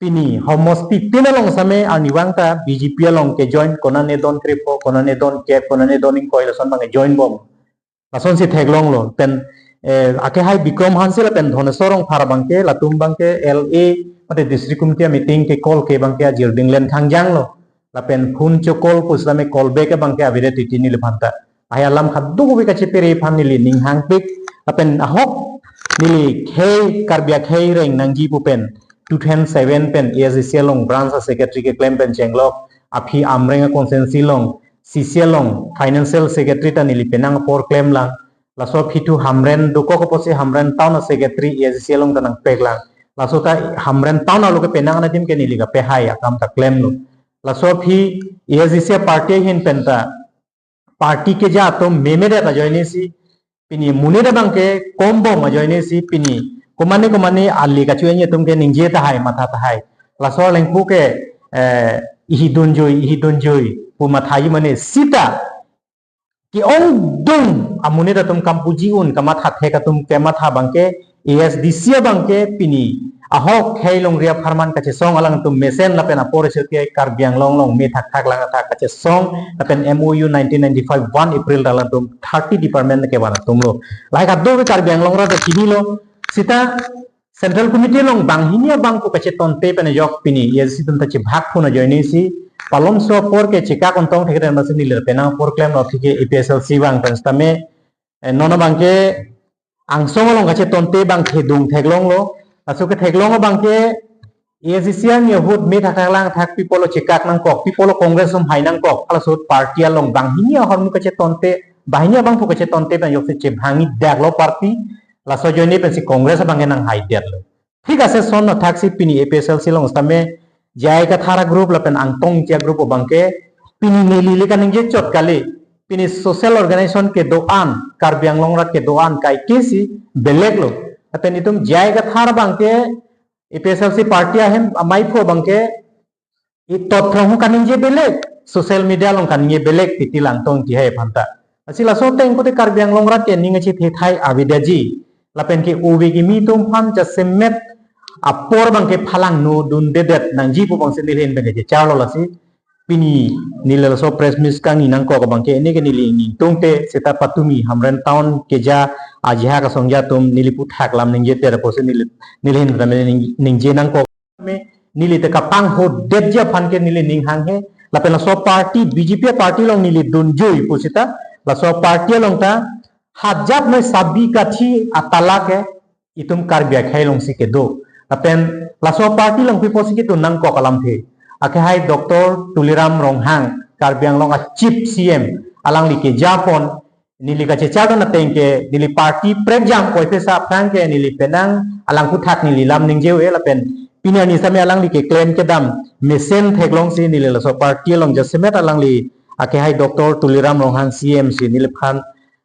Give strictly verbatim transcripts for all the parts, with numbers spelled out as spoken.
pini homosti tin along sitame arnivang ta B J P along ke join, konane don krepho, konane don kep, konane don ingkoi, lason abang ke join bom. Lasonsi theklonglo. Pen eh, akehai Bikram Hanse lapen Dhoneswar Rongphar abang ke, latum abang ke L A mate district committee meeting ke call ke abang ke ajirding len khangjanglo. Lapen phone cho-call pusitame call back abang ke avedet titi neliphan ta. Lahai alam kadokave kachepere aphan neli ning hangpik. Lapen ahok neli khei, Karbi akhei reng nangji pu pen two thousand seven pen A S D C along branch secretary keklem pen chenglok. Aphi Amreng constituency along C C along financial secretary ta neli penang apor klemlang. Laso aphi thu Hamren dokok apotsi Hamren town secretary A S D C along ta nangpeklang. Laso ta Hamren town arlo kepenang adim ke neli kapehai akam ta klemlo. Laso aphi A S D C party ahin pen ta party keja atum memedet ajoinesi, pini monit abang ke kombom ajoinesi, pini komane komane ali kachoji atum ke ningje tahai, matha tahai. Laso alengpu ke eh, ihi dunjui, ihi dunjui pu mathaji mane sita ke-ongdung amonit atum, kam puji un, kamatha thek atum kematha abang ke A S D C abang ke pini ahok khei longri apharman kachesong, alangtum mesen lapen apor isi ke Karbi Anglong along me thakthak lang athak kachesong, lapen M O U nineteen ninety-five one April ta alangtum thirty department kevan atumlo. Lahai kadokave Karbi Anglong rat ta chinilo. Sita Central Committee along banghini abang pu kachetonte pen ajok pini A S D C atum ta chibhak phun ajoinesi, palomso apor ke chekak ontong thekre masi neli penang apor klemlo, aphi ke A P H L C abang pen sitame eh, non abang ke angsong along kachetonte abang thedung theklonglo. Laso ketheklong abang ke A S D C arni ahut me thakthak lang athak pi apotlo chekak nangkok, pi apotlo Congress atum hai nangkok, halaso ahut party along banghini ahormu kachetonte, banghini abang pu kachetonte pen ajoksi chebhangidaklo party. Laso ajoine pensi Congress abang ke nanghaidetlo. Thik ase, lason athaksi pini A P H L C along sitame J I Kathar a-group lapen Angtong Ingti a-group abang ke pini neli le kaningje chot kali. Pini social organization kedo-an, Karbi Anglong rat kedo-an kaikesi belek lo. Lapen itum J I Kathar abang ke A P H L C party ahem amei phu abang ke itot phrong hu kaningje belek, social media along kaningje belek titi Angtong Ingti hai aphan ta. Lasi laso ateng pute Karbi Anglong rat ke ning kachethethai avedaji. Lapen ke ove kimi atum aphan jasemet apor abang ke phalangno dundedet nangji pu abangsi neli ahin abang ke charlo. Lasi pini neli laso press meet kangni nangkok abang ke, ne ke neli ning tungte seta patumi Hamren town keja ajahak asongja atum neli puthak lam ningje ter apotsi neli, neli ahin abang ning, ningje nangkok me neli te kapanghodetji aphan ke neli ning hanghe. Lapen laso party B J P party along neli dunjui pusita, laso party along ta hajat noi sabi kathi atala ke itum Karbi akhei alongsi kedo. Lapen laso party along pi apotsi kedun nangkok alamthe. Akehai Doctor Tuliram Ronghang, Karbi Anglong a-chief C M, alangli kejapon neli kachechar ateng ke neli party prekjam koiphesa aphrang ke neli penang alang puthak neli lam ningje-e lapen pini arni sitame alangli keklem kedam mesen theklongsi neli laso party along jasemet alangli akehai Doctor Tuliram Ronghang C M si neliphan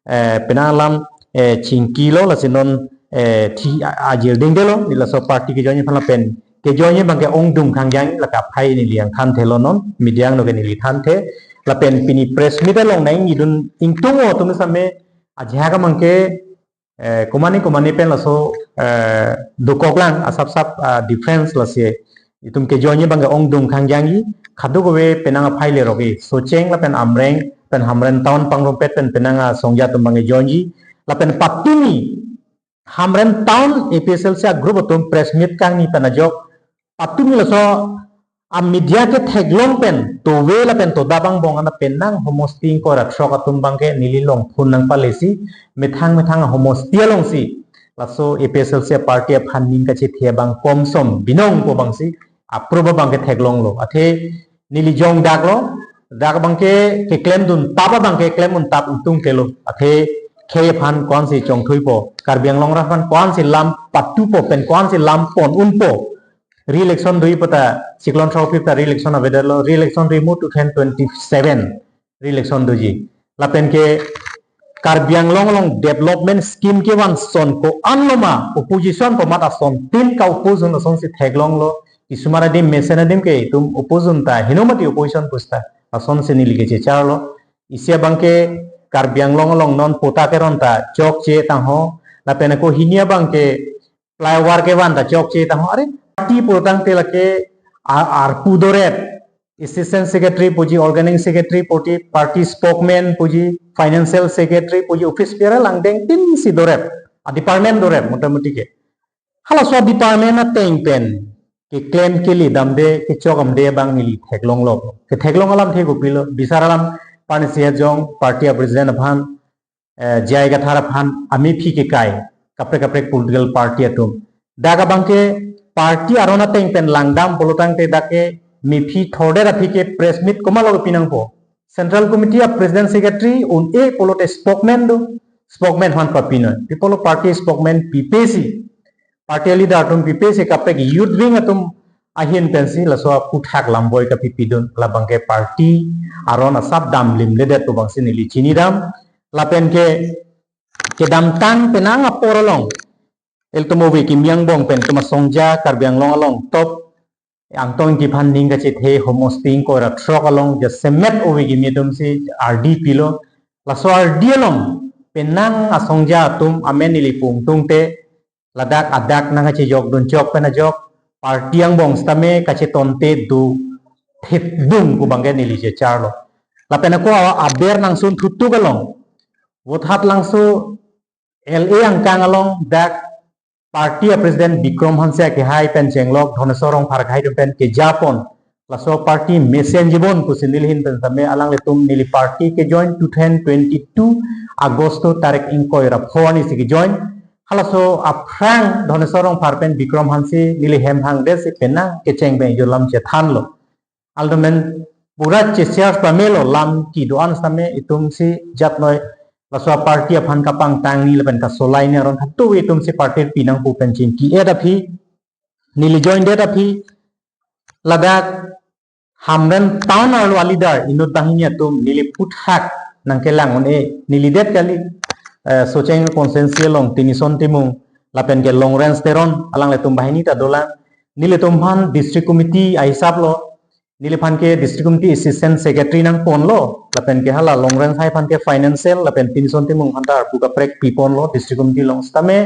eh, penang alam eh, chingkilo, lasi non eh, thi a- ajirdingdelo, neli laso party kejoin aphan lapen kejoin abang ke ongdung khangjang, lake aphai neli angthanthelo, non media angno ke neli thanthe. Lapen pini press meet along nangdun ingtung atum sitame ajahak abang ke eh, komane komane pen laso eh, dokok lang asap sap ah, difference, lasi itum kejoin abang ke ongdung khangjangji, kadokave penang aphai lerok-i, Socheng lapen Amreng pen Hamren town pangrumpet pen penang asongja atum abang ke joinji. Lapen patumi Hamren town A P H L C a-group atum press meet kangni pen ajok patumi laso a-media ketheklong pen tove lapen todap angbong ana penang homosti ingkoi ra throk atum abang ke neli along phone nangpalesi methang methang ahomosti alongsi laso A P H L C party aphan ning kachethe abang komsom binong pu abangsi aprup abang ke theklonglo. Athe neli jongdaklo, dak abang ke keklemdun tap abang ke klemdun tap ingtungtelo. Athe khei aphan ko-ansi chongthuipo, Karbi Anglong rat aphan ko-ansi lam patupo pen ko-ansi lam pon unpo. Re-election do-i puta, chiklon throk phli ta re-election avedetlo, re-election rimu two thousand twenty-seven re-election doji. Lapen ke Karbi Anglong along development scheme kevan ason ko-an loma, opposition komat asontin ka-oppose un asonsi theklonglo. Kisumar adim mesen adim ke itum oppose un ta, heno mati opposition pusita, asonsi neli kechecharlo. Isi abang ke Karbi Anglong along non patta keron ta chokche tangho, lapen ako hini abang ke flyover kevan ta chokche tangho. Are, party pulotangte lake a- arpu dorep, assistant secretary puji, organizing secretary puji, party spokesman puji, financial secretary puji, office bearer langdeng tin si dorep, a department dorep motamoti ke. Halaso department ateng pen keklem kele damde, kechok damde abang neli theklonglo. Ketheklong alamthe kopilo, bisar alam, Pawan Sing Hajong party a president aphan, eh, J I Kathar aphan amephi kekai, kaprek kaprek political party atum. Dak abangke party aron ateng pen langdam pulotangte dak ke mephi thordet aphi ke press meet komatlo pinangpo. Central Committee a president secretary un-e pulote spokesman do, spokesman aphan papinoi. Pi pulo party spokesman pipe si, party leader atum pipe si, kaprek youth wing atum ahin pensi laso aphuthak lamboi kapipidun, labangke party aron asap damlimledet pu abangsi neli chinidam. Lapen ke kedamtang penang apor along, ilitum ove kimi angbong pen itum asongja Karbi Anglong along top Angtong Engti aphan ning kachethe homosti ingkoi ra throk along jasemet ove kimi atumsi ardi pilo. Laso ardi along penang asongja atum amen neli pungtungte, ladak adak nangkachejokdun chok pen ajok, party angbong sitame kachetonte do thipdun pu abangke neli checharlo. Lapen ako aber nangsun thutuk along, Vothatlangso L A angkang along dak party a president Bikram Hanse akehai pen chenglok Dhaneswar Rongphar akehai atum pen kejapon, laso party mesenjibon pusi neli ahin pen sitame, alanglitum neli party kejoin two thousand twenty-two August tarik ingkoi ra pho arnisi kejoin. Halaso aphrang Dhaneswar Rongphar pen Bikram Hanse neli hem hangdet si penang kecheng pen ijolam chethanlo. Aldomen pura che-share pamelo, lam kedo-an sitame itumsi jatnoi laso party aphan kapangtang ni lapen kasolai ni aron hatu itumsi party pinang pu pen chingki-et aphi, neli join det aphi, ladak Hamren town arlo a leader inut banghini atum neli aphuthak nangkelang un-e, neli det kali, eh, Socheng constituency along Tinison Timung lapen ke Longrenj Teron, alanglitum banghini ta dolang. Nelitum aphan district committee ahisap lo, neliphan ke district committee assistant secretary nangponlo, lapen ke hala Longrenj hai aphan ke financial, lapen Tinison Timung aphan ta arpu kaprek piponlo district committee along sitame.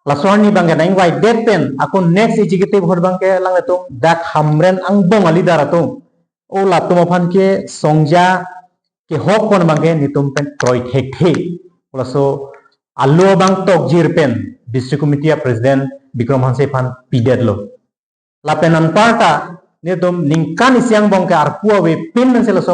Laso arni abangke nang-invite det pen ako next executive ahut abangke alanglitum dak Hamren angbong a leader atum, o latum aphan ke songja kehokpon abangke netum pen kroi thekthe. Laso alo abang tokjir pen district committee a president Bikram Hanse aphan pidetlo. Lapen anparta netum ningkan isi angbong ke arpu ave pin pensi laso